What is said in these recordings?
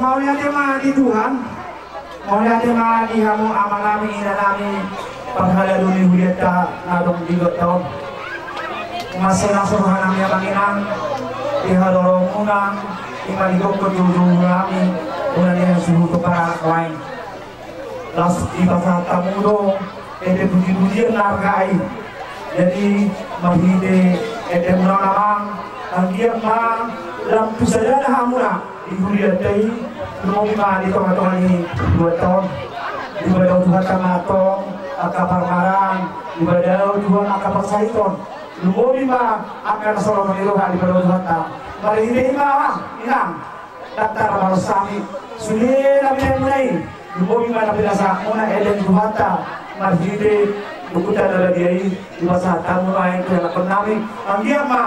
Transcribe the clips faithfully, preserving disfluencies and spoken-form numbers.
Mauliate ma di Tuhan. Mauliate ma di hamu amanami, inanami, parhalado ni huria ta na adong di luat on. Mase na so rohanami amang inang, di haroromuna, ima di gokhon tu hulunami, muna di hasuhuton paranak lain. Laos dipasahat hamu do ende pujipujian na arga i. Jadi marhite endemuna on amang, anggiat ma lam tu sadana hamuna di hurianta i, lumobi ma di tongatonga ni luat on. Dipadao Tuhanta ma antong angka parmaraan, dipadao Tuhan angka parsahiton, lumobi ma angka na so ro ni roha dipadao Tuhanta. Marhite i ma amang inang, ndang tarbalos hami sude na pinaimuna i. Lumobi ma na pinasahatmuna ende ni Tuhanta marhite bukuta na badia i. Dipasahat hamu ma i tu ianakhonnami, anggiat ma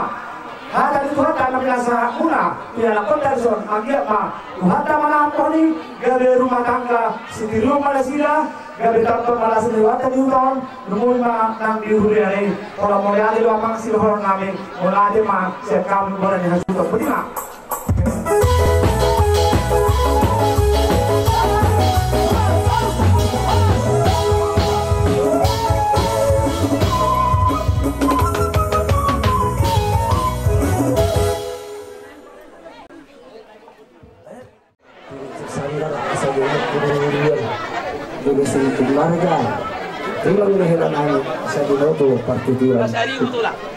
hata ni Tuhanta na pinasahatmuna tu ianakhonta dison, anggiat ma Tuhanta manamponi, gabe rumah tangga sitiruon ma nasida, gabe tamba ma las ni rohanta di huta on. Lumobi ma nang di huriana i. Holan mauliate do amang sidohononnami. Mauliate ma sian hami bona ni hasuhuton. Botima. Sandar asa jolo kudu urian. Jolo singkun marga. Tulang ni hela nami asa jolo tu partituran.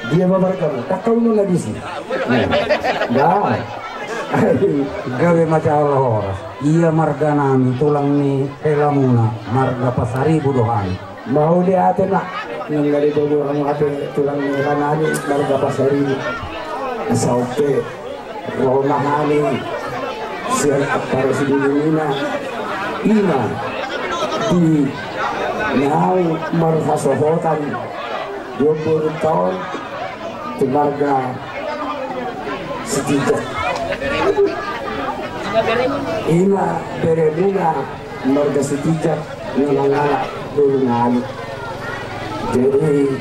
Dia ma margamu? Takau nuna disi. Nah. Gabe ma jala horas. Ia marga nami tulang ni helamuna marga Pasaribu do hami. Mauliate ma, nunga diboto hamu hape tulang ni hela nami marga Pasaribu. Asa on pe ro ma hami sian ampara sidungi nina, ima di naung marhasohotan di omborunta on tu marga Sitinjak. Ima beremuna marga Sitinjak na mangalap boru nami. Jadi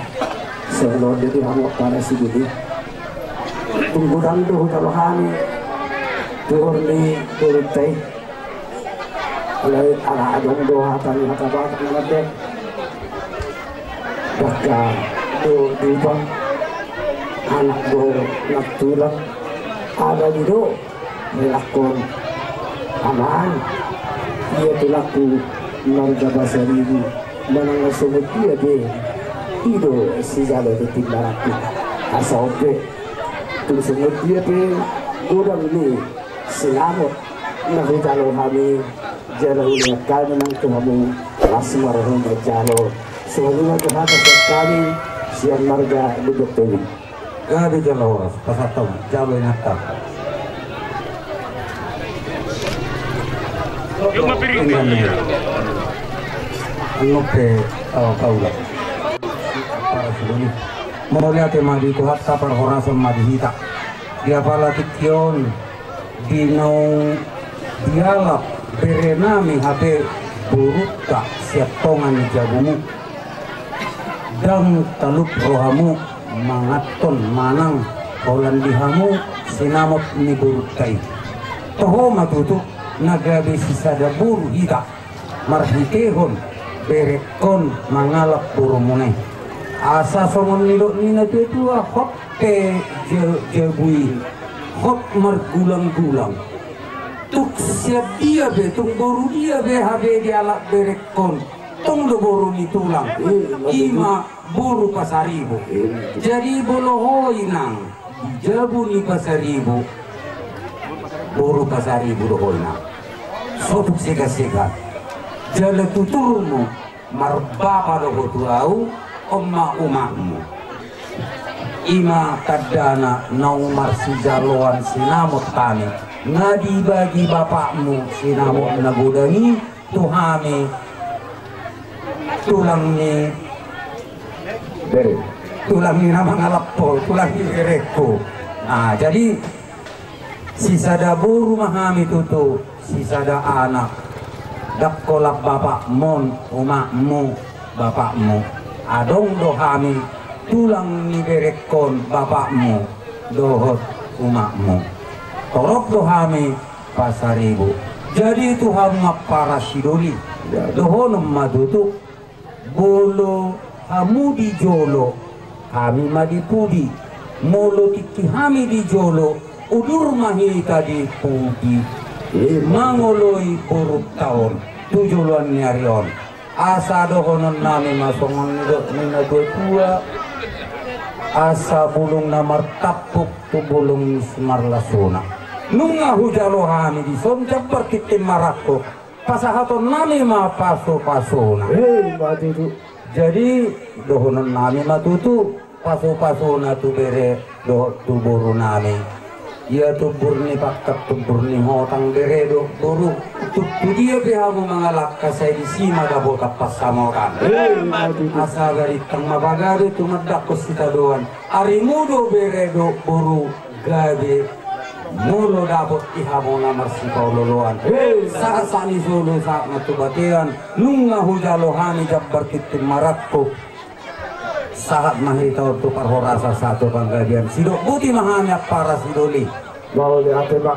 songon on do di hamu ampara sidungi, tung godang do hujalo hami tuhor ni borunta i. Alai ala adong do hata ni hata Batak na mandok, dangka do dupang, anak do nantulang. Abadi do helangkon amang, ia tulangku marga Pasaribu, manang na songon dia pe i do sijalo ni tindanganku. Asa on pe tung songon dia pe godang ni sinamot na hujalo hami, jala hulean hami nang tu hamu las ma roha manjalo. Songon i ma tu hata sian hami sian marga Lumban Tobing. Gabe jala horas, pasahat hamu jalo inanta. Annon pe, eh, paula. Mauliate ma di Tuhanta, parhorasan ma di hita. Di apala tingki on, di naung dialap berenami hape borunta sian tonga ni jabumu. Ndang talup rohamu manganhon manang holan di hamu sinamot ni borunta i. Toho ma tutu na gabe sisada boru hita marhitehon berengkon mangalap borumuna i. Asa songon nidok ni na tuatua, hot pe ja-, jabu i, hot margulanggulang. Tung sian dia be, tung boru dia be hape dialap berengkon, tung do boru ni tulang. I ma boru Pasaribu. Jadi molo ho inang di jabu ni Pasaribu, boru Pasaribu do ho inang. So tung segasegan. Jala tuturmu marbapa do ho tu ahu, on ma umakmu. I ma tandana naung marsijaloan sinamot hami, na dibagi bapakmu sinamot na godang i tu hami, tulang ni bere, tulang ni na mangalap ho, tulang ni berengku. Nah, jadi sisada boru ma hami tutu, sisada anak. Ndang holan bapakmon umakmu, bapakmu. Adong do hami tulang ni berengkon, bapakmu dohot umakmu. Torop do hami Pasaribu. Jadi tu hamu ampara sidoli, dohonon ma tutu. Molo hamu di jolo, hami ma di pudi. Molo tingki hami di jolo, udur ma hita di pudi. Mangoloi borunta on tu joloan ni ari on. Asa dohonon nami ma songon nidok ni na tuatua, asa bulung na martampuk tu bulung ni simarlasuna. Nunga hujalo hami dison jambar tintin marangkup. Pasahaton nami ma pasupasuna. Hei, ma tutu. Jadi dohonon nami ma tutu pasupasuna tu bere dohot tu boru nami. Ia tumbur ni pangkat, tumbur ni hotang, bere dohot boru. Tu, tu dia pe hamu mangalangka, sai disi ma dapotan pansamotan. Hei, ma tutu. Asa garintang ma pagabe tumandangkon sitadoan. Arimu do bere dohot boru gabe molo dapot di hamu na marsipaolooloan. Hei. Sahat, sahat ni solu sahat ma tu batean, nunga hujalo hami jambar tintin marangkup. Sahat ma hita on tu parhorasan, sahat tu panggabean. Sidok boti ma hami ampara sidoli. Mauliate ma.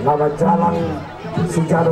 Nama jalan sijalo.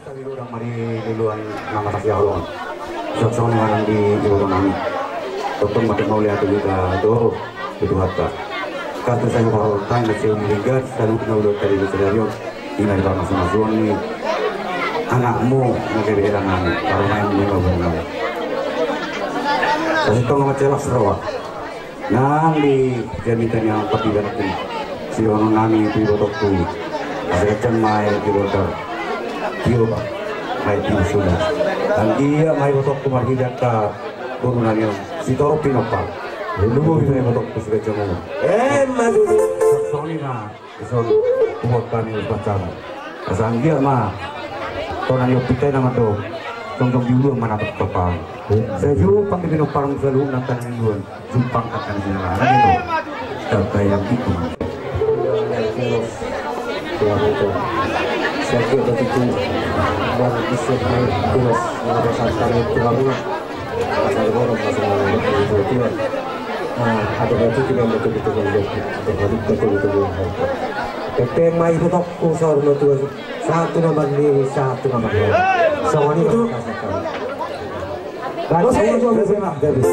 Kami godang ma di luluan na marhasiaholongan. Songon i ma nang di iboto nami. Tongtong ma tung mauliate hita tu Tuhanta. Kartu sai huparorot hami na siamun linggar saluhut na ulaon tadi di sadari on. I ma di parmasu-masuon ni anakmu na gabe hela nami, parumaenmu, ni parumaennami. Sasintongna ma jelas roha. Nang di jamita ni angka piga na tuna. Sidohonon nami tu ibotongku. Asa ganjang ma aek di botol. Tio ma aek di botol. Anggiat ma ibotongku marhite angka boru nami on sitorop pinompar. Lumobi ma ibotongku siganjang umur. Emma tutu. Songon i ma. Son, buat kami ulos pansam. Asa anggiat ma tona ni ompinta i na mandok, jongjong di uluan ma na tongtong. Sajumpang di pinompar muna saluhutna tano ni uluan, jumpang angka na sinangkanan i. Tata yang itu. Ulos, ulos. Sajumpang di pinompar muna saluhutna tano ni uluan. Ada orang masuk dalam betul-betul. Nah, ada batu juga betul-betul. Pepeng mai betok kusar betul. Satu nomor ini, satu nomor ini. Songon i. Bagus, bagus, bagus.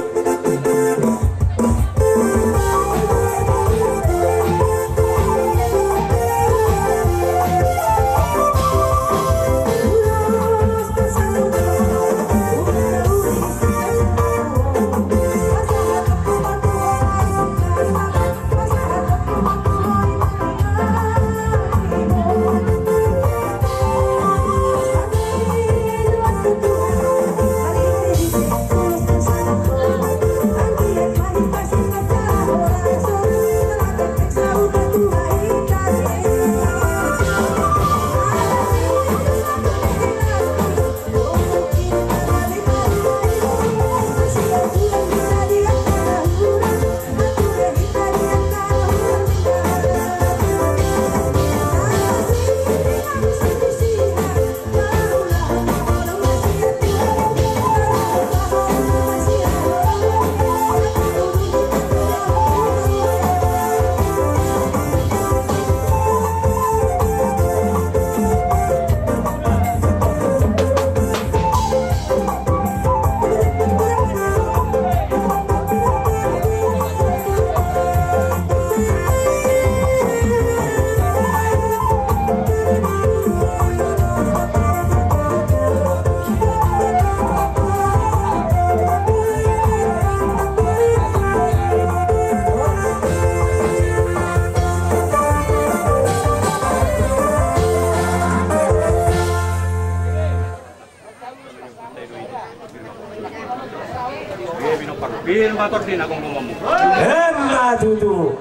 Emma tutu.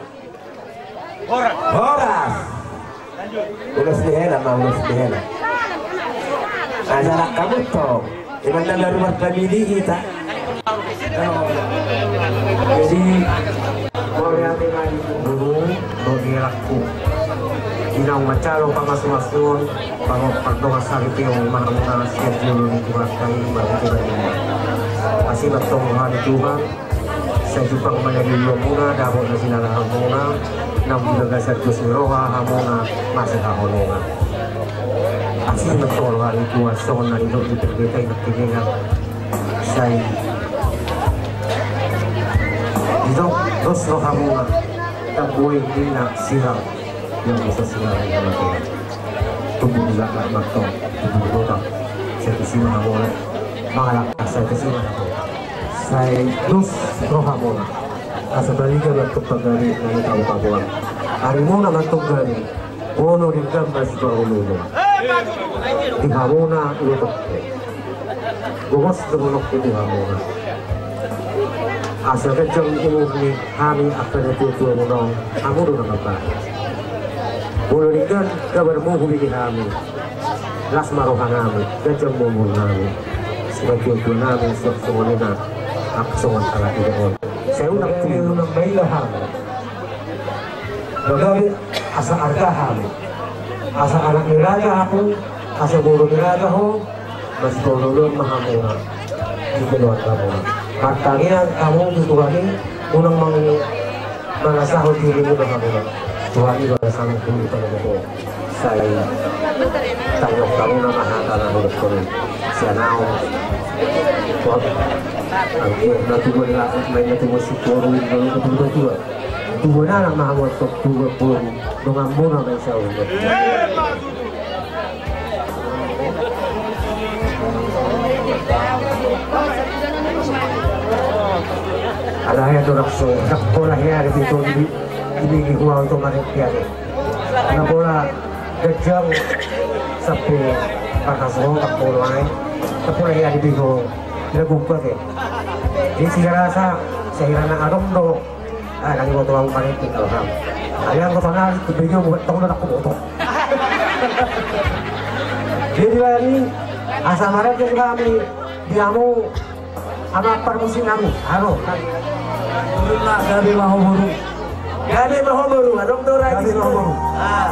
Horas. Horas. Ulos ni hela ma, ulos ni hela. Ajarak kamu tong. Iman dalam rumah family kita. Jadi, mauliate ma di guru, bagi laku. Inang macalo pamasu-masuon, pamok pardongan saripeon, manang-manang sian julu ni Tuhan kai, bagi kita ini. Asi bertemu hari Tuhan, sajumpang ma na di uluan muna, dapot na sinangkanan muna, naung di bagasan dos ni roha hamuna, masihaholongan. Asi bertemu hari Tuhan, songon na nidok ni pendeta i nangkiningan. Sai didok dos rohamuna, tangguai ninna sirang, yang bisa sirang yang mati. Tubuh di lakar mantong, tubuh di kota. Sai tusi ma na boleh. Mangalangka sai tusi ma na boleh. Sai dos rohamuna. Asa baliga mantong pagari na nitabo-taboan. Arimuna mantong gari. Olo denggan ma sipaolo-olo. Di hamuna olo tokke. Gomos do monokku di hamuna. Asa ganjang umur ni hami angka na tua-tua muna on, hamu do na mambahen. Olo denggan gabarmu hubege hami. Las ma rohanami, ganjang ma umurnami. Sian tua-tuanami, songon i na, angka songon halak i do on. Sai unang tu, unang maila hami. Bagabe asa arga hami. Asa anak ni raja hamu, asa boru ni raja ho, masipaolo-oloan ma hamuna. Di keluargamuna. Martangiang hamu tu Tuhan i, unang mang-, mangasahon dirimuna hamuna. Tuhan i balasan hami panomo ho. Sai tangiang hamuna ma hata na hudok hami. Sian ahu. Anggiat na tubu ni laut, main na tubu si boru i, na tubu tua. Tubu na anak ma hamu antong tubu boru, donganmuna ma i saur matua. Alai ato dakso, dakso pola hea di pito di, di, di hua oto maret hea di. Na pola ganjang sampe parhasuhotan pola ai. Na pola hea di pito, na gumpa ke. Di si rasa, sahira na adong do. Ah, nang iboto ahu maret, alham. Ai anggo pangarit tu bejo buat tong na kuboto. Jadi bani asa marende hami di hamu ama parmusik nami. Halo. Alhamdulillah, gabe ma ho boru. Gabe ma ho boru, adong do ragi. Gabe ma ho boru. Ah.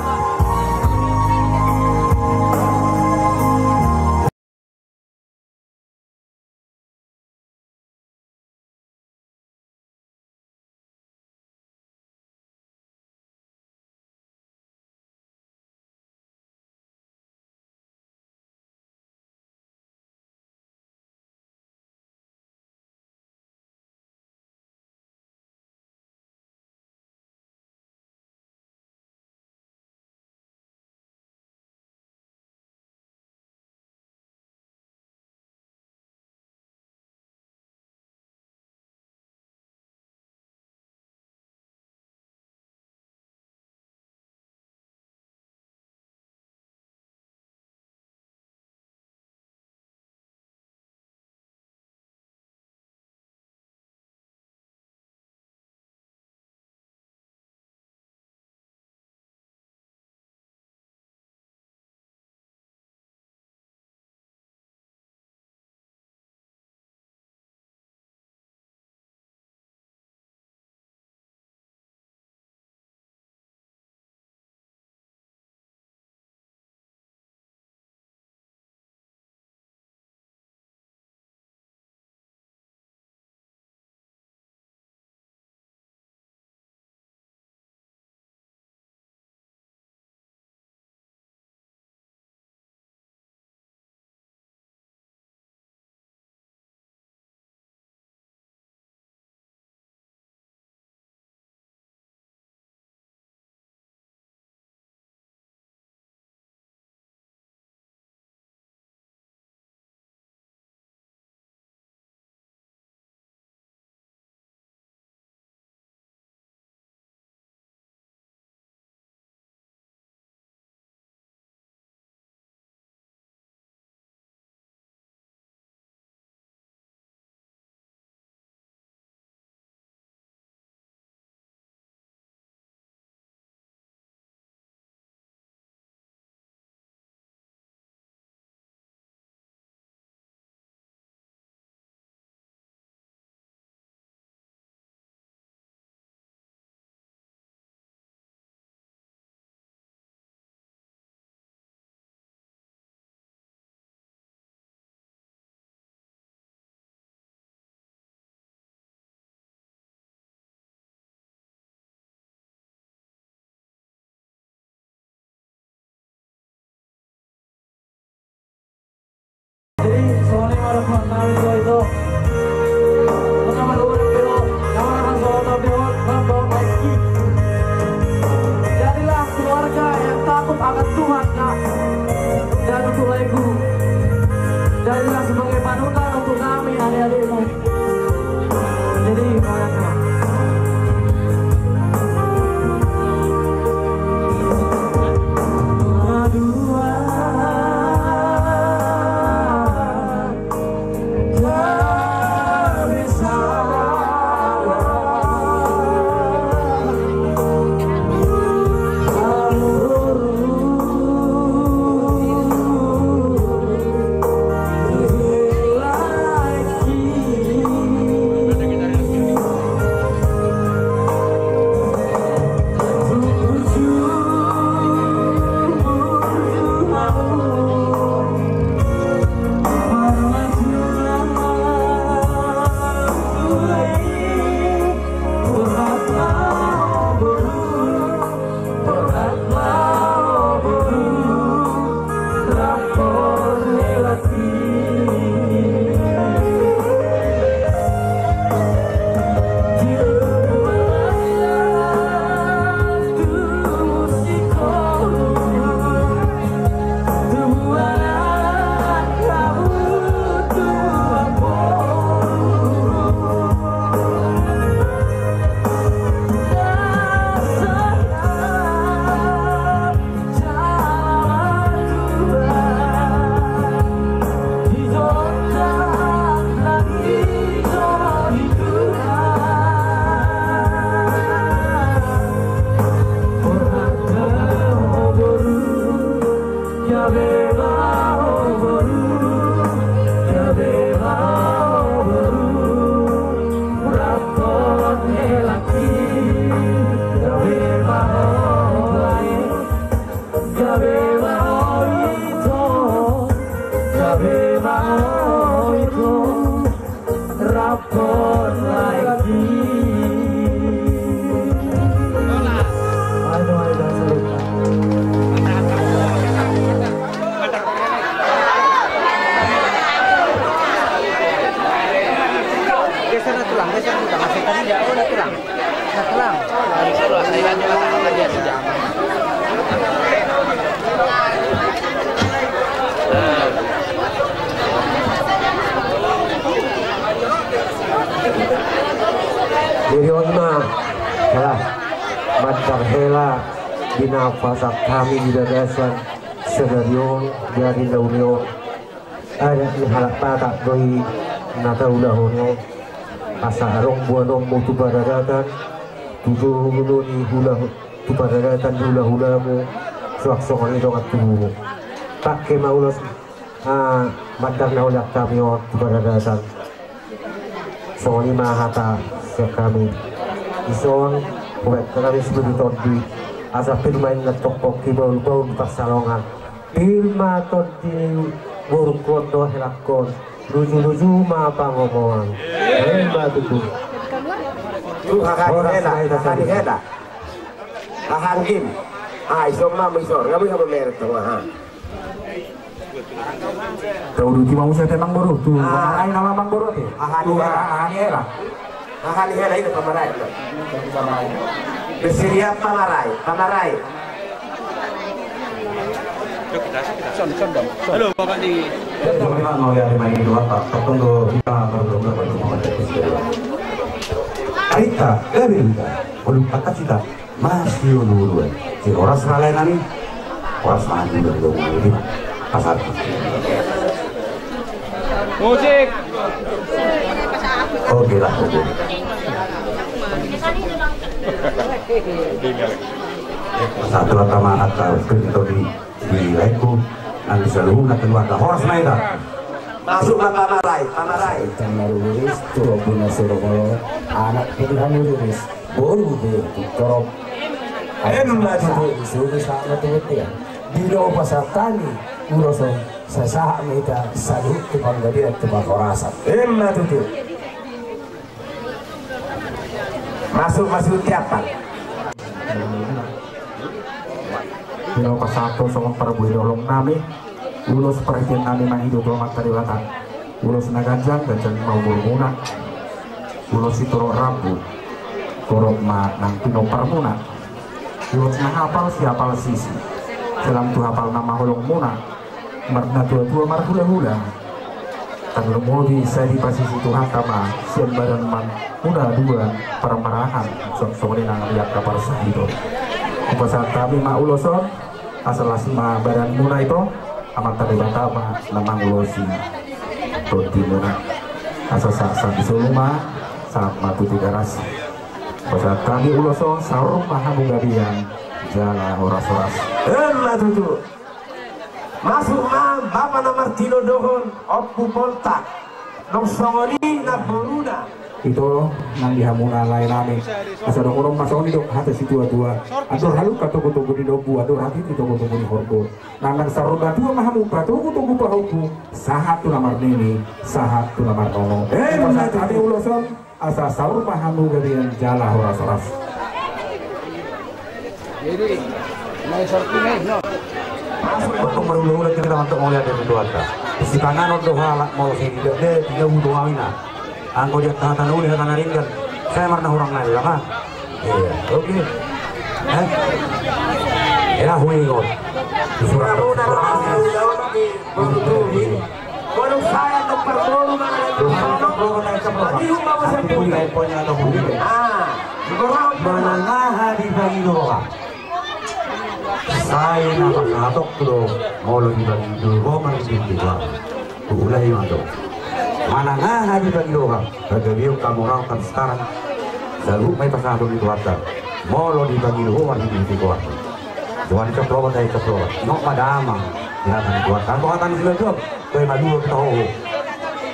Jadi, soalnya ada penonton itu, jadilah keluarga yang takut akan Tuhan, nak, dan untuk lagu. Jadilah sebagai panutan untuk kami, adik-adikmu. Jadi, ibaratnya. Di na pasahat hami di bagasan sadari on, di ari na uli on, adat ni halak Batak do i na taulahon on. Asa adong boanonmu tu paradaton, tu jolo ni hula, tu paradaton ni hulahulamu, suang songon i dongan tubumu. Pangke ma ulos, ah, mandar na holian hami on tu paradaton. Songon i ma hata sian hami. Dison, hubaen hami sian tondi, asa pir ma inna tongkongki, bahulbahul pansalongan. Pir ma tondi ni borungkon dohot helangkon, lujuluju ma pangomoan. Emma tutu. Tu haha ni hela, haha ni hela. Haha ni hela. Ah, ison ma, ison. Nga boi hamu merek tong, ha. Tau duti ma muse te, Amangboru, tu pamarai nama, Amangboru, te. Aha ni hela. Aha ni hela. Aha ni hela, itu pamarai. Berseriap pamarai, pamarai. Halo, Bapak di. Halo, Bapak di. Aita, gabe ita. Waduh, angkat kita. Masioluluan. Si horas ma lae nami. Horas ma hami do, do, do, do. Pasar. Musik. Oke lah, oke. Satu angka manat tahu. Di, di laengku, nang di saluhutna keluarga. Horas ma hita. Masuk ma pamarai, pamarai. Tama ruris, tu ompuna sorongolo, anak putihani ruris, boru be tu torop. Emma tutu. Suruh sama tu betia. Di do pasahat hami ulos on, sasahat ma hita saluhut tu panggabean tu parhorasan. Emma tutu. Masuk, masuk tiapan. Di na pasahathon songon parbue ni holong nami, ulos parhitean nami mangido tu Amanta Debata. Ulos na ganjang, ganjang ma umurmuna. Ulos sitorop rambu, torop ma nang pinomparmuna. Ulos na hapal, sihapal sisi. Sai lam tu hapalna ma holongmuna. Marnatuatua marhulahula. Tarlumobi sai dipasisi Tuhanta ma sian badanmuna dua parmarahan, songon i nang di angka parsahiton. Hupasahat hami ma ulos on, asa las ma badanmuna ito, Amanta Debata ma na mangulosi tondimuna. Asa sahat, sahat di solu ma, sahat ma tu Tigaras. Hupasahat hami ulos on, saur ma hamu gabe jala horas-horas. Emma tutu. Masuk ma bapa na martinodohon, Ompu Poltak. Nang songon i namboruna. Ito nang di hamuna lae nami. Asa dohonon ma songon i do hata situatua. Andor halumpang togu-togu ni lombu, andor hatiti togu-togu ni horbo. Nang, nang saur matua ma hamu patogu-togu pahompu, sahat tu na marnini, sahat tu na marnono. Emma tutu. Hami ulos on. Asa saur ma hamu gabe jala horas-horas. Jadi, naik sarki naik, no. Untung marhulahula kita mantap mauliate tu Tuhanta. Sipanganon do halak molo sai tidak de, tidak butuh ngawina. Anggo di angka hata na uli, hata na denggan. Sai marna hurang nai, kan? Iya, oke. Eh? Ya, huingot. Surat. Molo saya tempat baru mana itu sono. Tadi rumah masa punya. Ah, berapa? Manang aha dipangido roha. Sai na pasahatonku do, molo dipangido roha marhite goar. Huulahi ma do. Manang aha dipangido roha, pagabeon, hamoraon, hapistaran. Saluhut ma i pasahaton ni Tuhanta. Molo dipangido roha marhite goar. Johan cap lobat, ai cap lobat. Nok ma damang. Di hata ni Tuhanta. Anggo hata ni Silajuang. Toe ma dua kita hoho.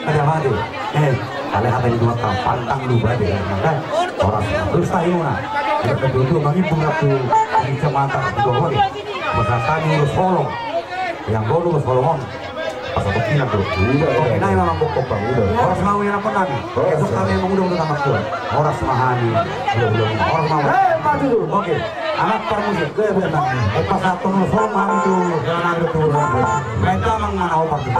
Ada mate. Eh, alai hata ni Tuhanta, pantang lupa de, kan? Horas. Terus tahi muna. Kita dua-dua mangimpun rap tu, di kecamatan, di bawah de. Masa tadi ulos holong. Yang baru ulos holong on. Pas aku bilang tuh. Udah, udah. Oke, nah, memang pokok, Bang, udah. Horas mau ya, apa nami? Horas. Esok kami mengundang untuk anak tua. Horas mahani. Udah, udah, udah. Horas mau. Eh, maju dulu. Oke. Anak parmusik. Gue, gue, Bang. Eh, pas aku ulos holong, mami tuh. Jangan ambil tuh. Main tamang mana opak tuh.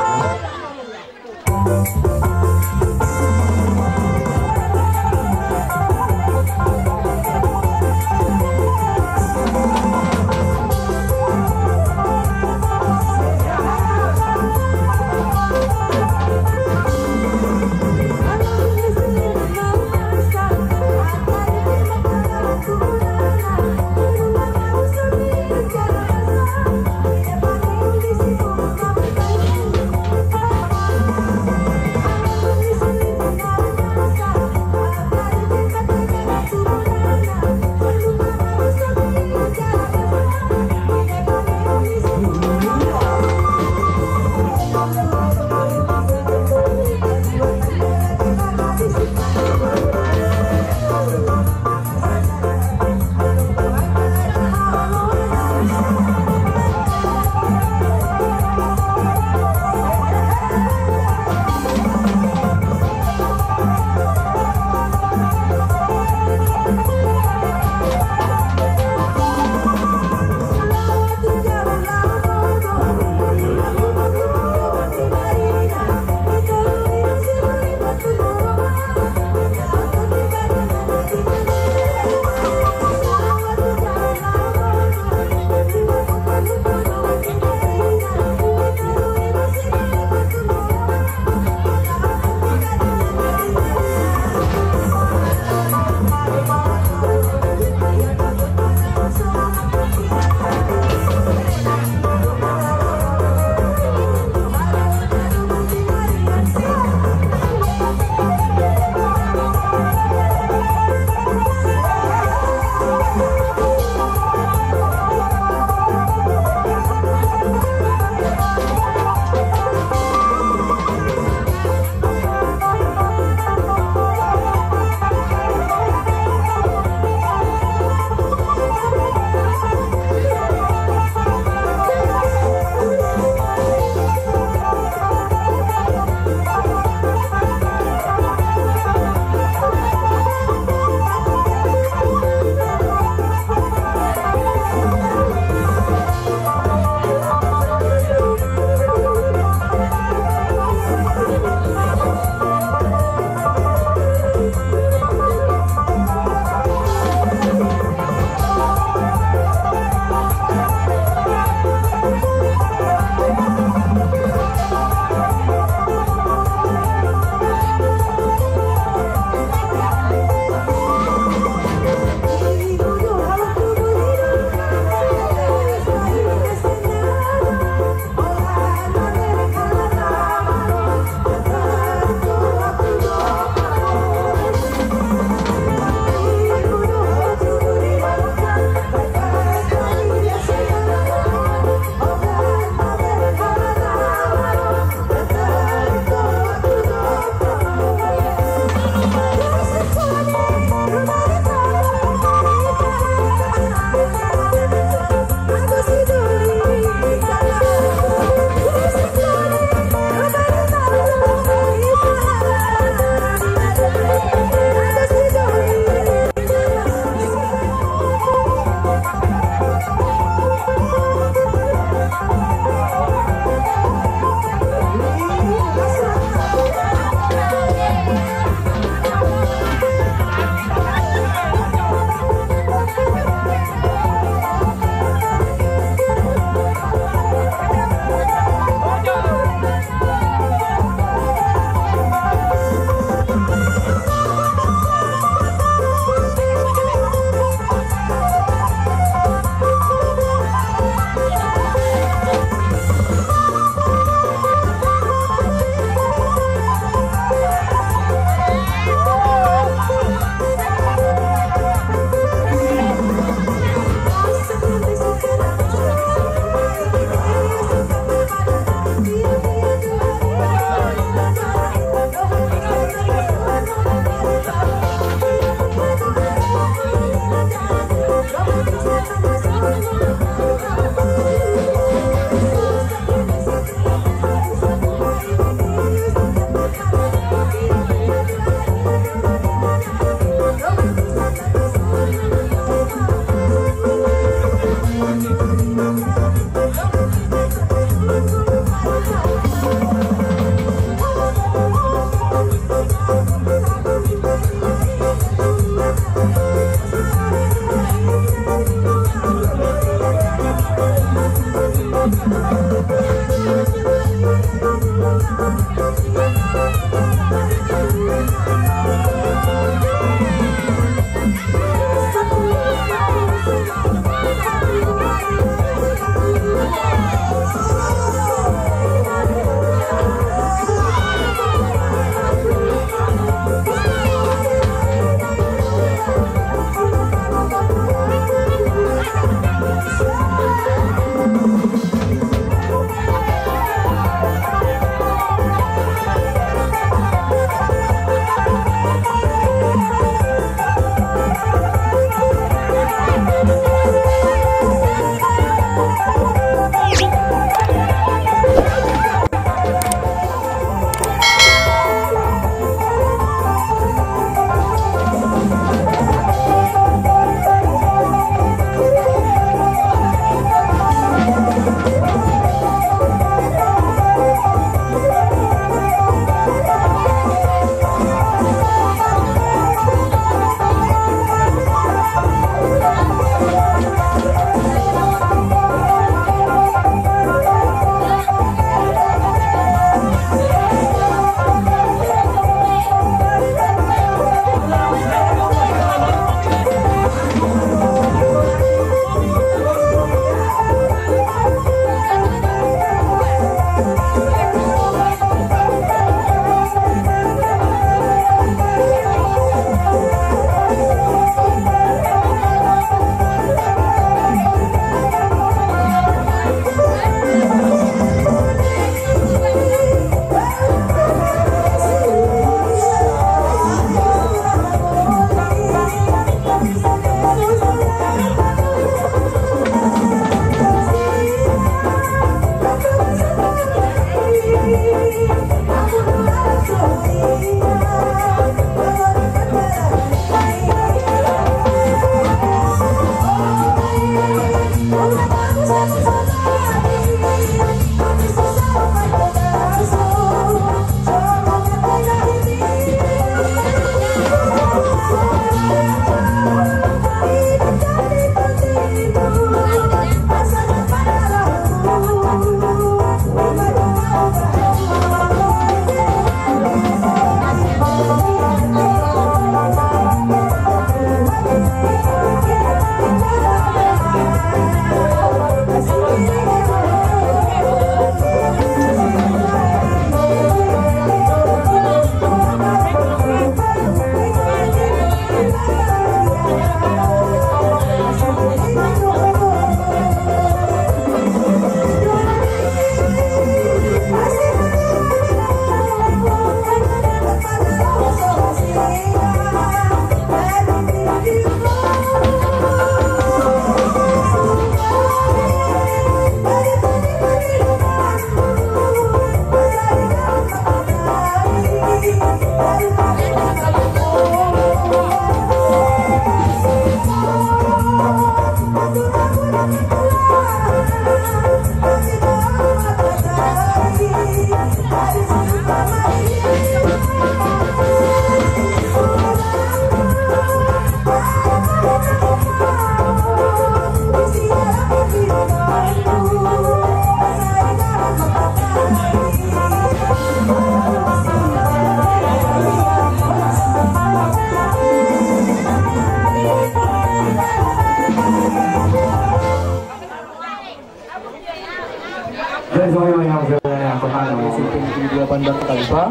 Jadi, sebagai yang saya pertama, Komisi Dua Bandar Kalipa,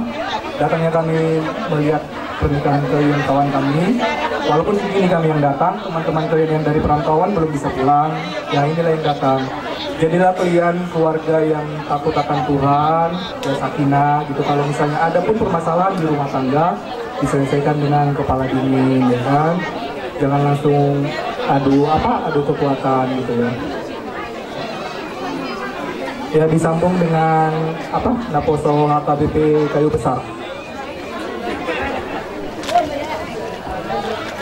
datangnya kami melihat pernikahan kalian, kawan kami. Walaupun segini kami yang datang, teman-teman kalian yang dari perantauan belum bisa pulang. Ya, inilah yang datang. Jadilah kalian keluarga yang takut akan Tuhan, ya, sakinah gitu. Kalau misalnya ada pun permasalahan di rumah tangga, diselesaikan dengan kepala dingin, ya kan? Jangan langsung adu apa, adu kekuatan gitu ya. Ya, disambung dengan apa, naposo H K B P Kayu Besar.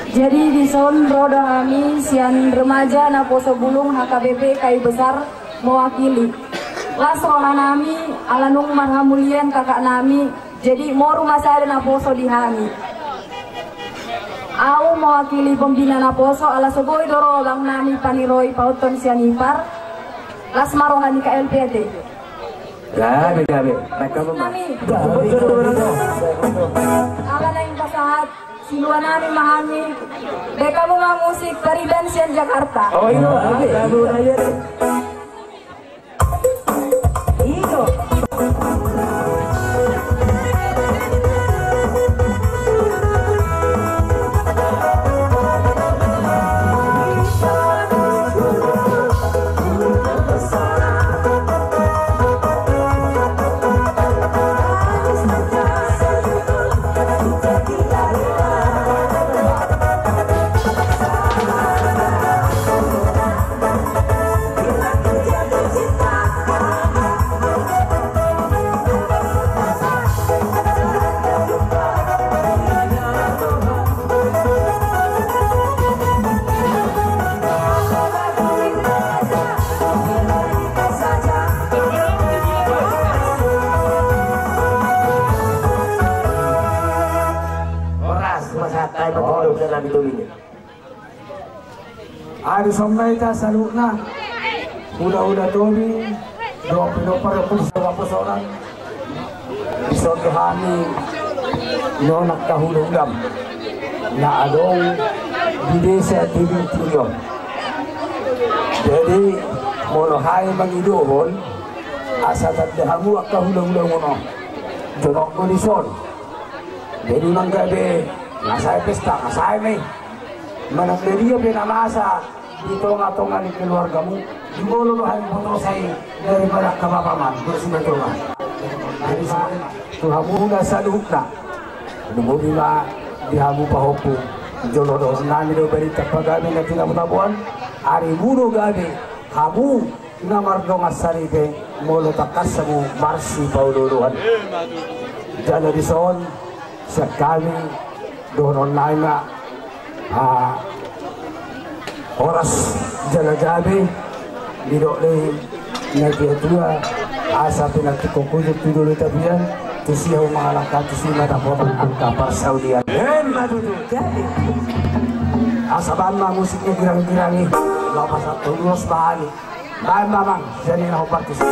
Jadi dison ro do hami sian remaja Naposo Bulung H K B P Kayu Besar mewakili. Las rohanami ala nunga marhamulian kakaknami, jadi moru ma sada naposo di hami. Au mewakili pembina naposo ala so boi do ro abang nami paniroi pahothon sian ipar. Las ma roha ni K L P A T. Gabe, gabe. Baik kamu, Bang. Nami. Gabe, gabe, gabe. Ala naeng pasahat siluanami ma hami. Baik kamu ma musik taridan sian Jakarta. Oh, iya. Gabe. Gabe, gabe. Iyo. Horas, masa tai betul. Ari songon i hita saluhutna, hulahula Tobi, dohot pinompar dohot pinompar songon i songon hami, non angka hulahula na adong di desa Tibintiri on. Jadi molo hami mangidohon, asa tanda hamu angka hulahula on, jonok ma dison. Jadi manggabe na sai pesta, na sai ma i. Manang na dia pe na masa di tongatonga ni keluargamu, jumolo do hami botosa i daripada angka bapa ma, boru si bapa ma. Jadi songon i tu hamu na saluhutna. Lumobi ma di hamu pahompu. Jolo dohonon nami do barita pagabe na tinabo-taboan. Arimu do gabe, hamu na mardongan saripe, molo tangkas hamu marsipaolooloan. Jala dison sian hami dohonon nami ma, ah, horas jala gabe. Didok do i natuatua, asa pinantikhon hujur tu dolok tapian, tusi hamu mangalangka, tusi ma dapot angka parsaulian. Emma tutu. Jadi asa bahen ma musik na girang-girang i, laho pasahat ulos bahen i. Baen ma amang, jadi na hombar tusi.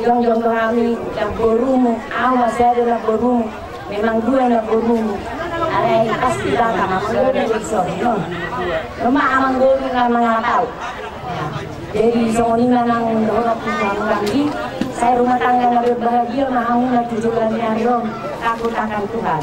Jongjong do hami, namborumu, au ma sada namborumu, memang dua namborumu. Alai pasti baka amangboru na dison, no. Memang amangboru na mangalap au. Jadi songon i ma nang dohonon tu hamu nangkin, sai rumah tangga na berbahagia ma hamuna tu joloan ni ari on, takut akan Tuhan.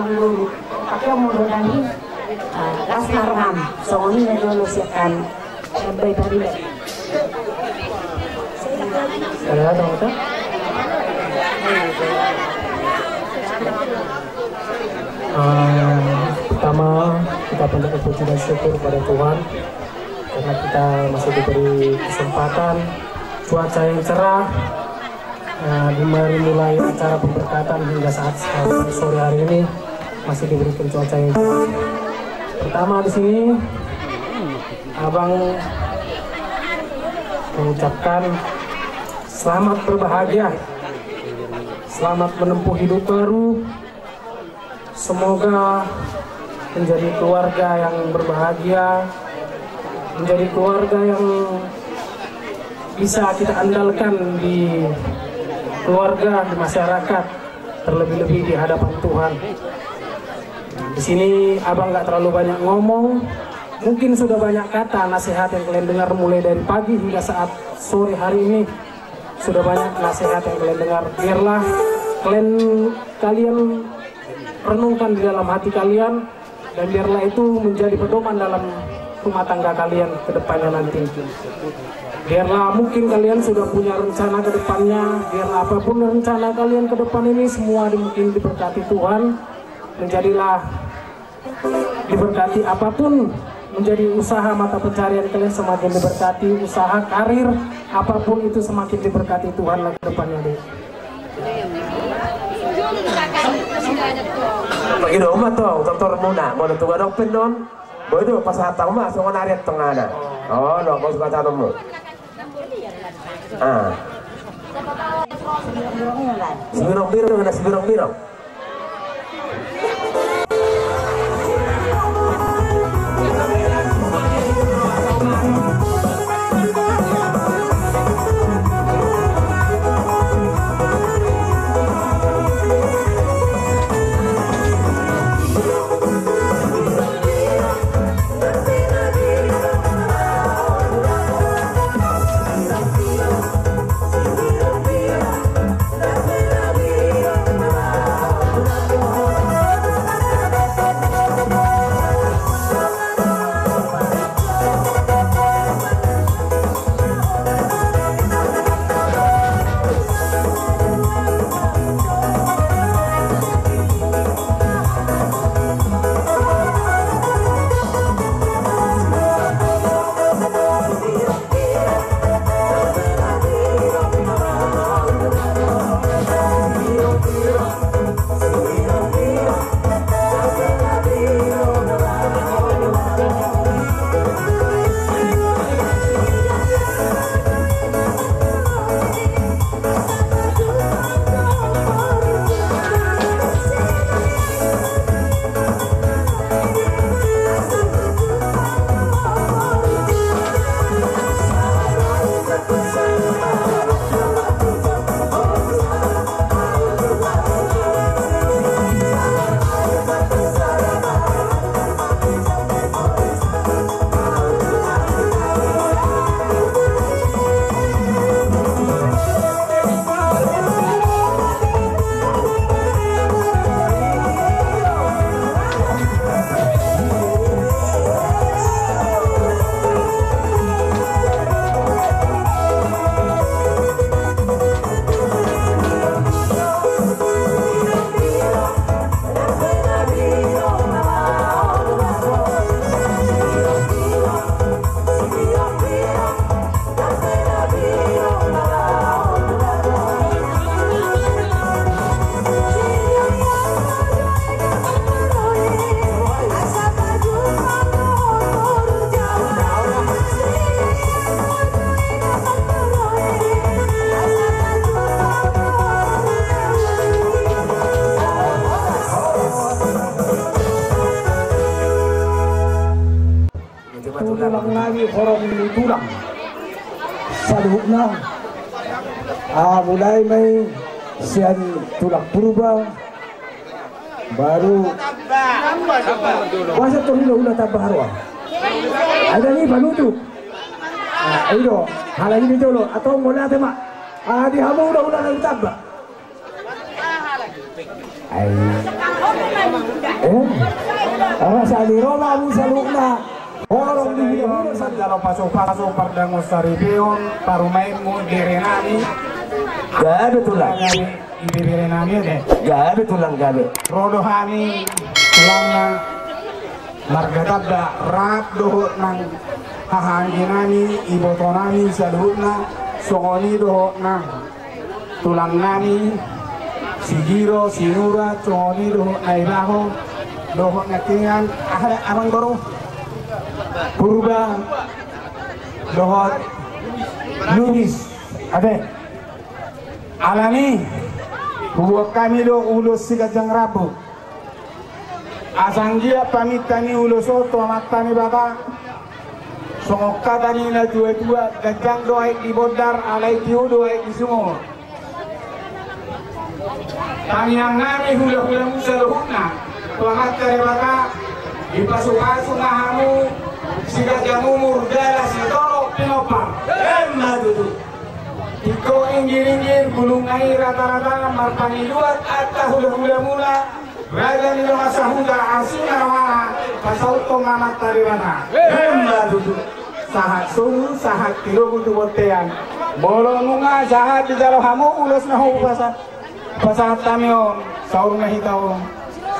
Amang Guru. Tapi Amang Guru tadi, ah, las ma roham. Songon i na jolo sian hami. Baik, baik, baik. Ada, ada, ada. Ah, pertama, kita panjatkan puji dan syukur kepada Tuhan karena kita masih diberi kesempatan, cuaca yang cerah, ah, di mari mulai acara pemberkatan hingga saat, saat sore hari ini masih diberikan cuaca yang cerah. Pertama, di sini Abang mengucapkan selamat berbahagia, selamat menempuh hidup baru. Semoga menjadi keluarga yang berbahagia, menjadi keluarga yang bisa kita andalkan di keluarga, di masyarakat, terlebih-lebih di hadapan Tuhan. Di sini abang nggak terlalu banyak ngomong, mungkin sudah banyak kata nasihat yang kalian dengar mulai dari pagi hingga saat sore hari ini. Sudah banyak nasihat yang kalian dengar. Biarlah kalian, kalian renungkan di dalam hati kalian, dan biarlah itu menjadi pedoman dalam rumah tangga kalian ke depannya nanti. Biarlah mungkin kalian sudah punya rencana ke depannya, biarlah apapun rencana kalian ke depan ini, semua di-, mungkin diberkati Tuhan, menjadilah diberkati apapun menjadi usaha mata pencarian kalian, semakin diberkati usaha karir apapun itu, semakin diberkati Tuhan lah ke depannya, Dek. Bagi dong ma tong, tong tor muna, mau datang adong penon, boy do pasahat tau ma, songon arian tengahna. Oh, lo, mau suka tanam lo. Ah. Sibirong-birong, na sibirong-birong. Tulang nami horong ni tulang. Saluhutna. Ah, mulai ma i sian tulang Purba. Baru. Masa tu hula-hula Tamba haroa. Ada ni panuju. Ah, ido. Halai ni jolo. Atau mulai tema. Ah, di hamu hula-hula Tamba. Ai. Eh? Rasa di Roma mu saluhutna. Holong di hula-hula saluhutna. Jalo pasu-pasu pardongan saripeon, parumaenmu, berenami. Gabe tulang. Ibeberenami, oke. Gabe tulang, gabe. Ro do hami, tulangna. Marga Tamba, rap dohot nang hahaangginami, ibotonami saluhutna, songon i dohot nang tulangnami, Sigiro, Sinurat, songon i dohot Naibaho, dohot nangkiningan, aha da, amangboru? Purba, dohot Lubis, ate. Alani, huboan hami do ulos siganjang rambu. Asa anggiat paminta ni ulos on tu Amanta Debata, songon hata ni na tua-tua, ganjang do aek di bondar, alai tio do aek di sumur. Tangiangnami hula-hulamu saluhutna, tu Amanta Debata, dipasu-pasu ma hamu, siganjang umur jala sitorop pinompar. Emma tutu. Tingko inggir-inggir, bulungna i rata-rata, marpangidoan angka hula-hulamuna, raja ni dongan sahuta, asi na rohana, pasahathon ma Amanta Debata. Emma tutu. Sahat sobu, sahat tilogu tu bontean. Molo nunga sahat dijalo hamu ulos na hupasa-, pasahat hami on, saur ma hita on,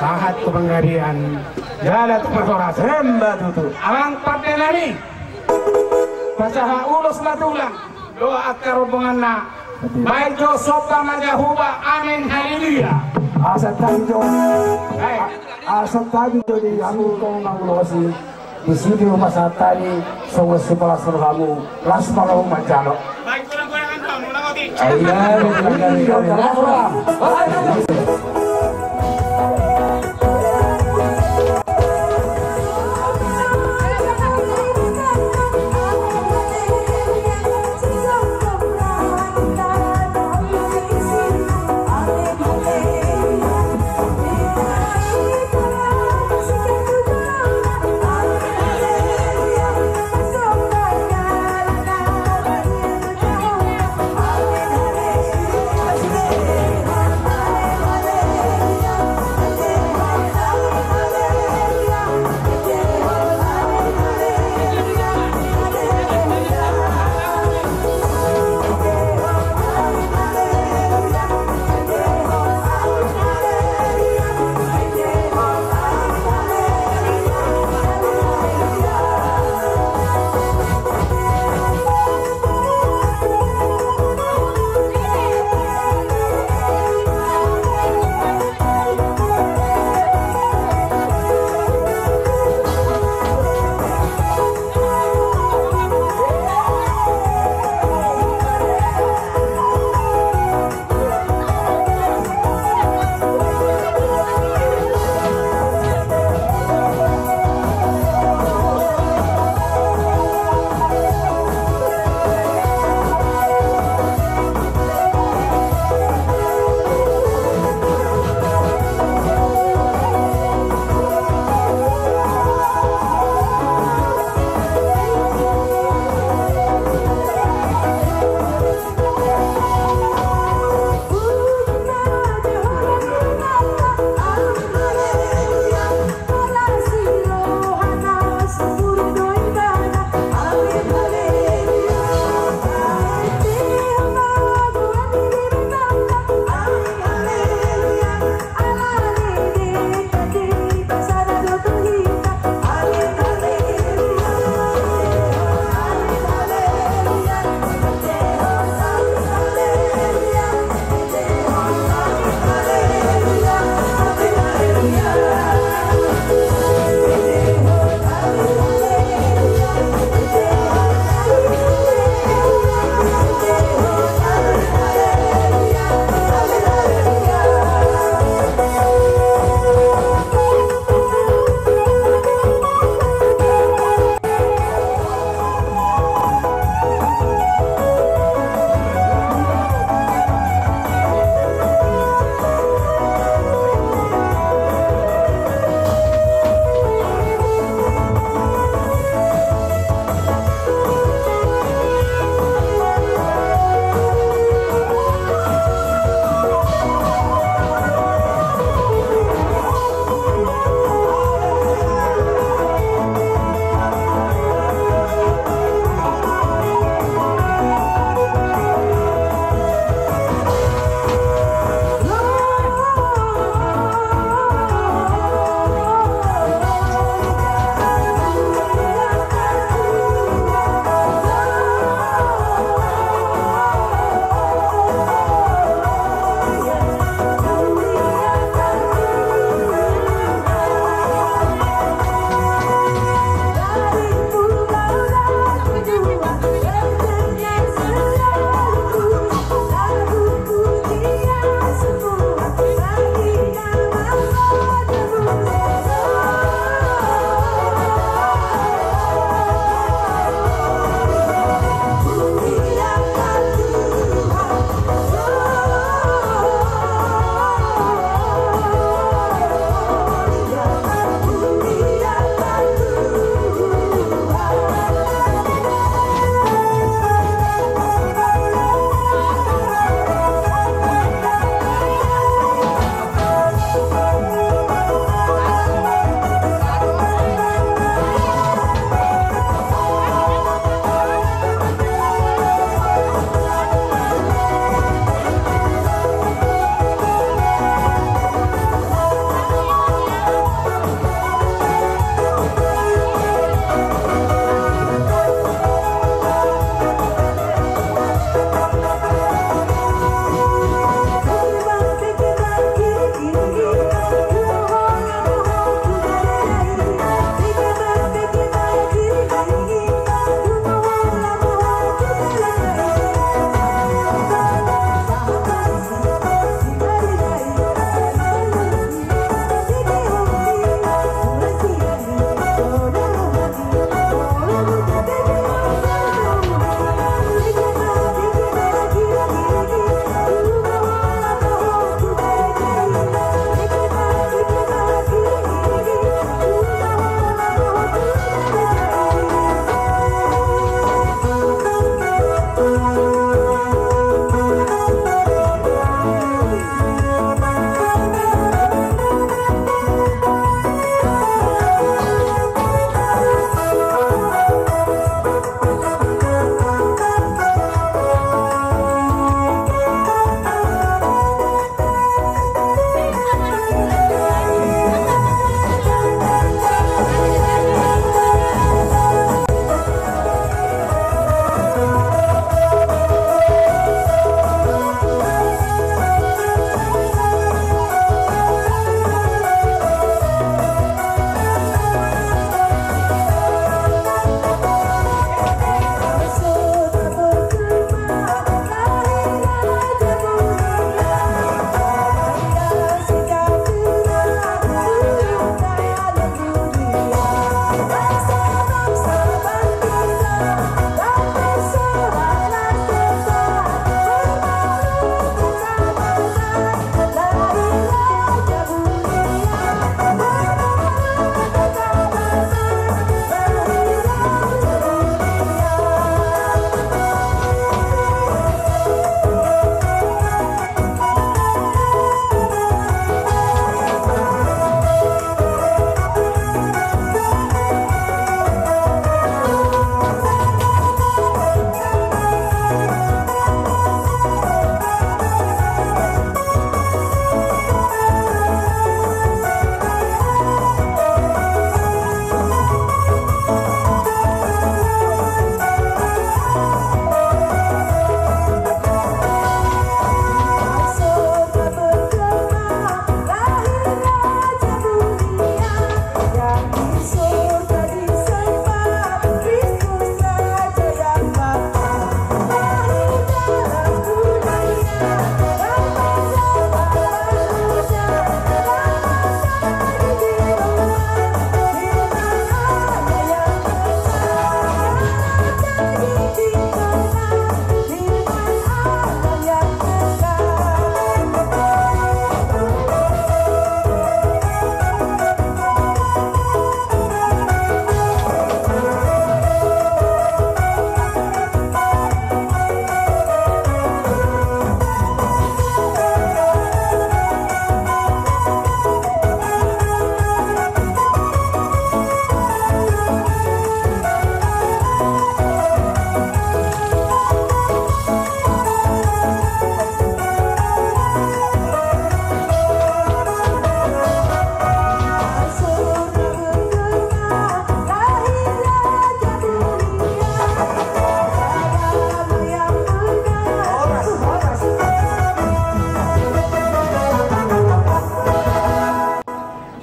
sahat tu panggabean. Jala tu parhorasan. Emma tutu. Amang pandenami. Pasahat ulos ma tulang. Dohot angka rombonganna. Baen jo somba ma jahowa, amen, haleluya. Asa tagi jo. Baik. Asa tagi jo di hamu tong mangulosi. Di sini rumah satani, songon sipalas rohamu, las ma hamu manjalo. Baik, kurang-kurang kan, Bang? Kurang oke. Ayo, kurang-kurang.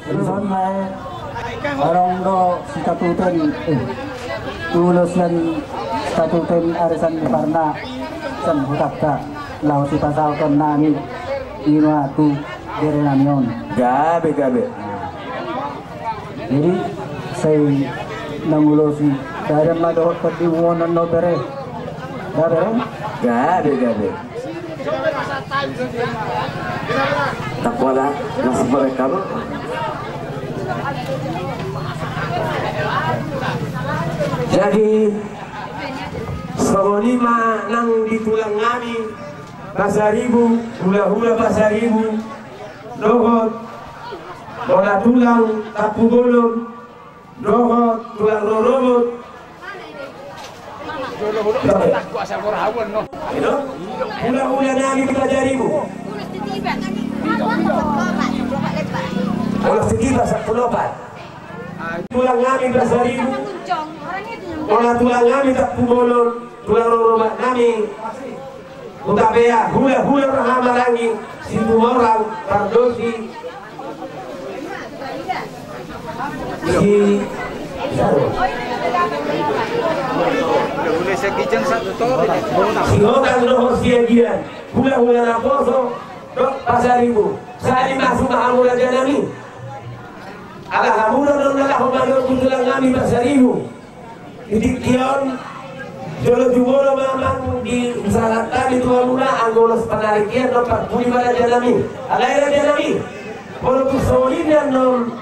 Dison ma i, adong do sitatuten, eh, ulos sian sitatuten arisan di parna, sian hutanta, laho sipasahaton nami i ma tu bere nami on. Gabe, gabe. Jadi, sai na mangulosi, badan ma dohot pandihuon on do bere. Gabe, gabe. Gabe, gabe. Takuala, masih boleh kamu? Jadi, songon i ma nang di tulang nami Pasaribu, hula-hula Pasaribu, dohot bona tulang Tampubolon, dohot tulang rorobot. Hula-hula nami Pasaribu. Ulos titiba sampulu opat. Tulang nami Pasaribu. Bona tulang nami Tampubolon, tulang rorobot nami Hutapea, hula-hula roha maranggi, Situmorang, Pardosi, Si, Sihotang dohot Siagian, hula-hula naposo dohot Pasaribu. Sai masuk ma hamu raja nami. Ala hamu do na laho manjou tu tulang nami Pasaribu. Di tingki on, jolo jumolo ma amang di pasahat nami tu hamuna, anggo ulos panarikian do parpudi ma raja nami. Alai raja nami, molo tung songon i nian on,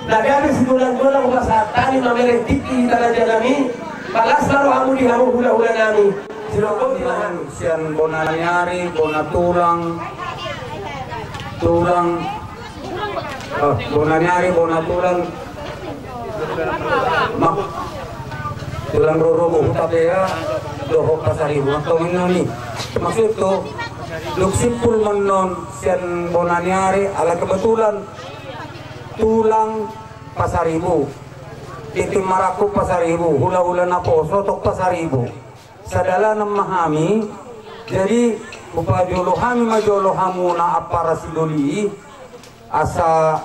na gabe sigodang-godang pasahat nami mamereng tingki di raja nami, palas ma rohamu di hamu hula-hula nami. Silomboti ma hami. Sian bona ni ari, bona tulang, tulang, oh, bona ni ari, bona tulang, ma, tulang rorobot Hutapea dohot Pasaribu, mantong inna ni. Maksudhu, dung simpul ma annon sian bona ni ari, ala kebetulan tulang Pasaribu, tintin marangkup Pasaribu, hula-hula naposo tong Pasaribu. Sadalanan ma hami, jadi hupajolo hami ma jolo hamuna ampara sidoli i, asa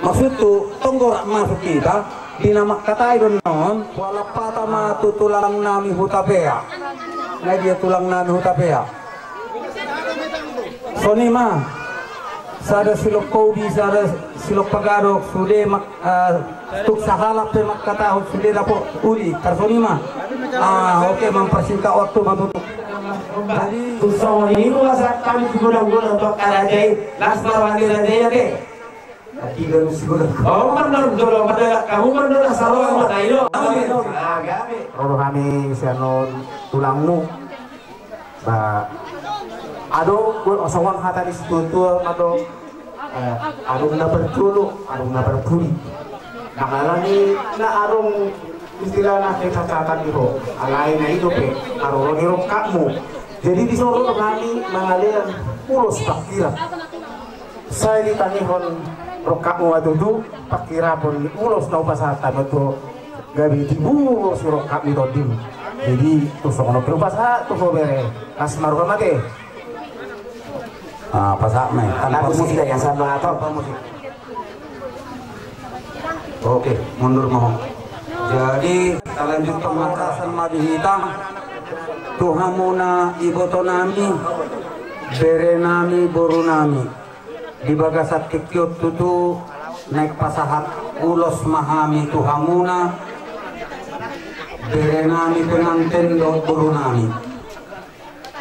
maksudhu tong gorak masuk hita, di na mangkatai do annon, hualap hata ma tu tulang nami Hutapea. Na dia tulang nami Hutapea? Songon i ma, sada silompa ubi, sada silompa gadok, sude mak-, eh, tung sahalak pe mangkatahon sude dapot uli, tarsongon i ma. Ah, oke, mempersingkat waktu ma tutu. Jadi, tung songon i ma sahat hami sigodang-godang tu angka raja i, las ma roha ni raja i ate. Ati gabe sigodang. Oh, mandon jolo, mandon kamu mandon asal roha ma tayo. Ah, gabe. Ro do hami sian on tulangmu. Ba, adong, songon hata ni situa-tua ma do, eh, adong na parjolo, adong na parpudi. Mangalani na adong istilahna kecacatan di ho, alai na i dope haroro ni rongkapmu. Jadi dison ro do hami mangalean ulos pangkirap. Sai ditangihon rongkapmu ma tutu pangkirapon ni ulos na hupasahat hami on tu ho. Gabe dibuhos rongkap ni tondim. Jadi tung songon on pe hupasahat tu ho bere. Las ma roha ma ate. Ah, pasahat ma i. Tanpa musik. Tanpa musik. Oke, mundur ma ho. Jadi talanjut pamatasan ma di hita. Tu hamuna iboto nami, bere nami, boru nami. Di bagasan tingki on tutu naeng pasahat ulos ma hami tu hamuna, bere nami penganten dohot boru nami.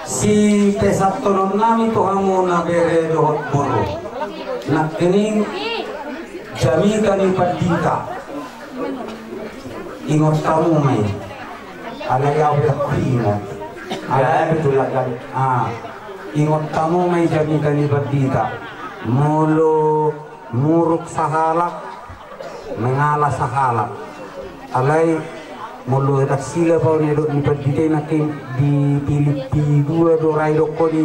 Sipesantonon nami tu hamuna bere dohot boru. Nangkining jamita ni pandita. Ingot hamu ma i. Alai au pe ndang huingot. Alai au pe tu lagan. Ah. Ingot hamu ma i jamita ni pandita. Molo muruk sahalak, mangala sahalak. Alai molo tarsila pa on didok ni pandita i nangkin di Pilippi dua do ra didokkon i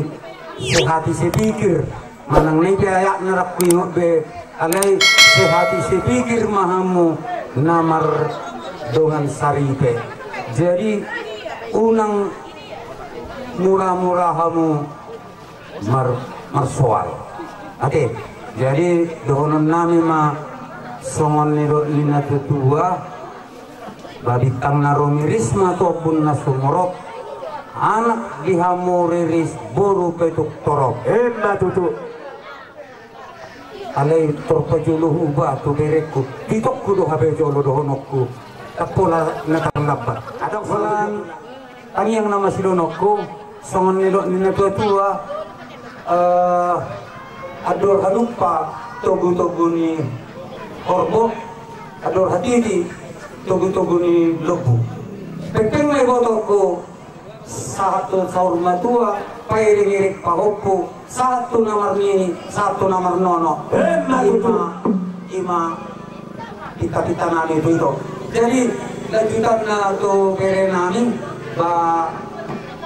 sehati sepikir. Manang na i pe ayatna ndang huingot be, alai sehati sepikir ma hamu na mardongan saripe. Jadi unang mura-mura hamu mar-, marsoal. Ate. Jadi dohonon nami ma songon nidok ni natuatua, ba bintang na rumiris ma tu ombun na sumorop, anak di hamu riris, boru pe tung torop. Ima tutu. Alai tor pajolo huba tu berengku, titokku do hape jolo dohononku. Ndang pola na tarlambat. Adong. Tangiang nama sidohononku, songon nidok ni natuatua, eh, andor halumpang togutogu ni horbo, andor hatiti togutogu ni lombu. Pengpeng ma ibotongku, sahat tu saur matua, pairingiring pahompu, sahat tu na marnini, sahat tu na marnono. Ima tutu. Ima, ima pintapinta nami tu ito. Jadi lanjutanna tu bere nami, ba,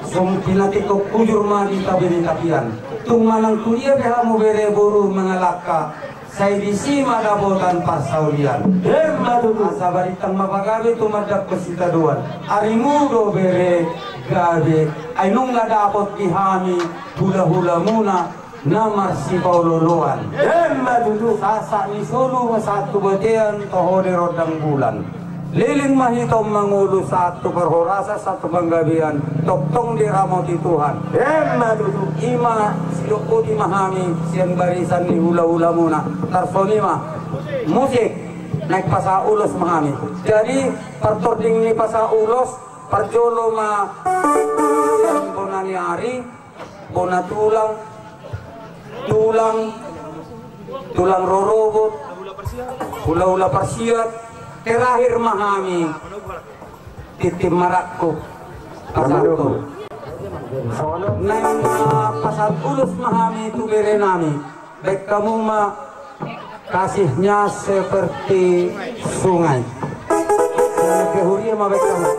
songon pinantikhon hujur ma di tapian-tapian. Tung manang tu dia pe hamu bere boru mangalangka, sai disi ma dapotan parsaulian. Ima tutu. Asa balintang ma pagabe tumandangkon sitadoan. Arimu do bere gabe, ai nunga dapot di hami hulahulamuna na marsipaolooloan. Ima tutu. Sasak ni solu ma sahat tu bontean, toho di rondang bulan. Leleng ma hita on mangolu sahat tu parhorasan, sahat tu panggabean, tongtong diramoti Tuhan. Ima tutu. Ima sidok boti ma hami sian barisan ni hulahulamuna. Tarsongon i ma musik, naeng pasahat ulos ma hami. Jadi partording ni pasahat ulos, parjolo ma sian bona ni ari, bona tulang, tulang, tulang rorobot, hulahula parsiat, terakhir ma hami tintin marangkup pasahathon. Naeng, ah, pasahat ulos ma hami tu bere nami. Baen hamu ma Kasihnya Seperti Sungai. Ke huria ma baen hamu.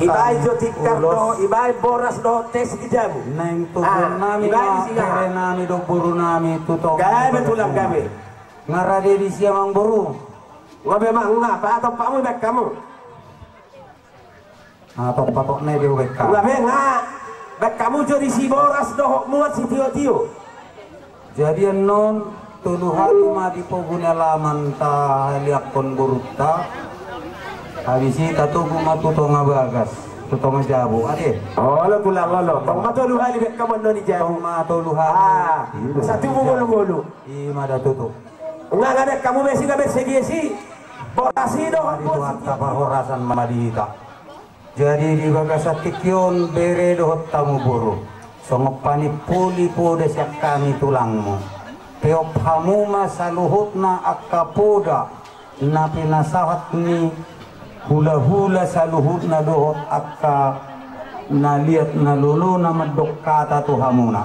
Ibaen jo tikar dohot, ibaen boras dohot tes di jabu. Naeng tubu nami ma, bere nami dohot boru nami tu tonga. Gabe tulang, gabe. Nga rade disi amang boru. Nga be ma, nga patok pamu baen hamu. Patok patok nai be baen hamu. Nga be nga baen hamu jo disi boras dohot muat sitio-tio. Jadi annon tolu hali ma di pogu ni alaman tahaliangkon borunta. Habis i tatogu ma tu tonga bagas, tu tonga jabu ate. Olo tulang, olo. Tong ma tolu hali baen hamu annon di jabu. Tong ma tolu hali. Satubu ngolu-ngolu. Ima da tutu. Nga nga baen hamu be si gabe segi-segi. Boras i dohot muat sitio-tio. Parhorasan ma di hita. Jadi di bagasan tingki on bere dohot hamu boru, songon panimpuli poda sian hami tulangmu. Peop hamu ma saluhutna angka poda na pinasahat ni hulahula saluhutna dohot angka na liat na lolo na mandok hata tu hamuna.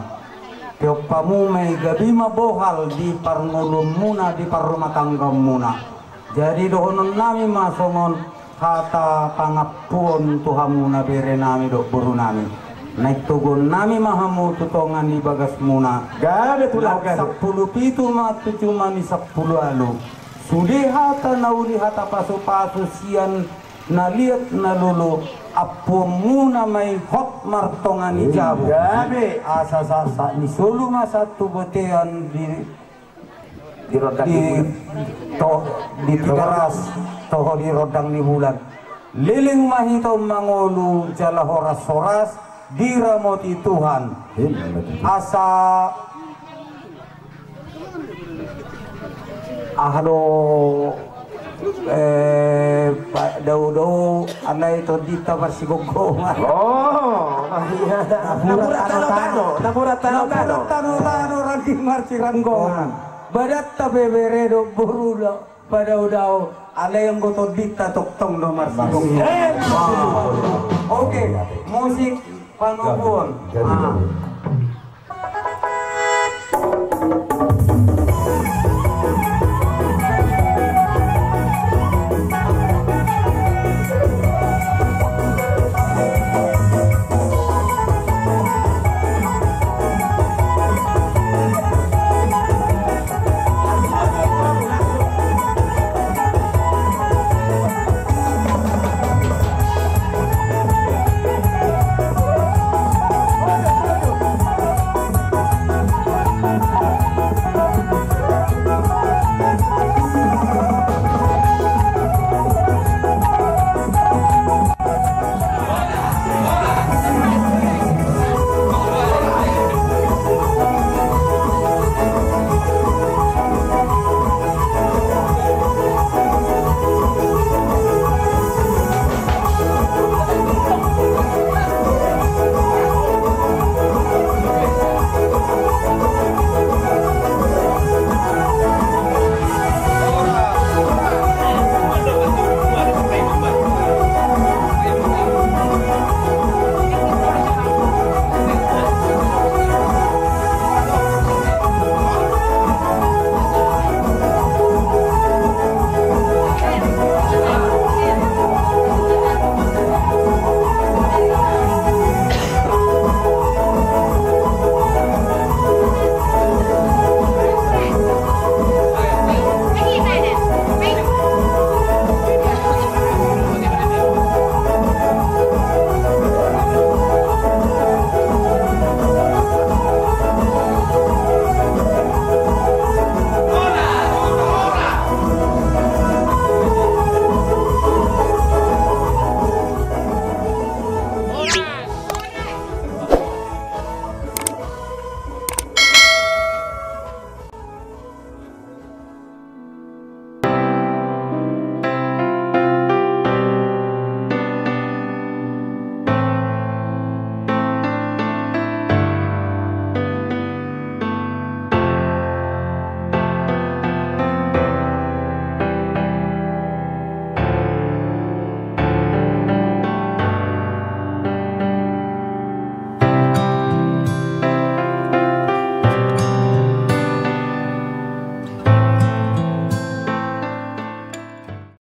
Peop hamu ma i, gabe ma bohal di parngoluonmuna, di parrumatanggaonmuna. Jadi dohonon nami ma songon hata pangampuon tu hamuna bere nami dohot boru nami. Naeng toguon nami ma hamu tu tonga ni bagasmuna. Gabe tulang, gabe. Sampulu pitu ma tu jumadi sampulu ualu. Sude hata na uli, hata pasu-pasu sian na liat na lolo, ampuonmuna ma i hot martonga ni jabu. Gabe. Asa sahat-sahat ni solu ma sahat tu bontean di Di rondang di, ni bulan. To, di Tigaras, toho di rondang ni bulan. Leleng ma hita on mangolu jala horas-horas diramoti Tuhan. Iya, betul. Asa aha do, eh, pa-, dao-dao, alai tondinta marsigonggongan. Oh, iya. Napuran tano-tano, napuran tano-tano. Napuran tano-tano, rangging marsiranggongan. Badanta pe bere dohot boru do padao-dao, alai anggo tondinta tongtong do marsigonggongan. Eh, oke, musik panubuon. Ah.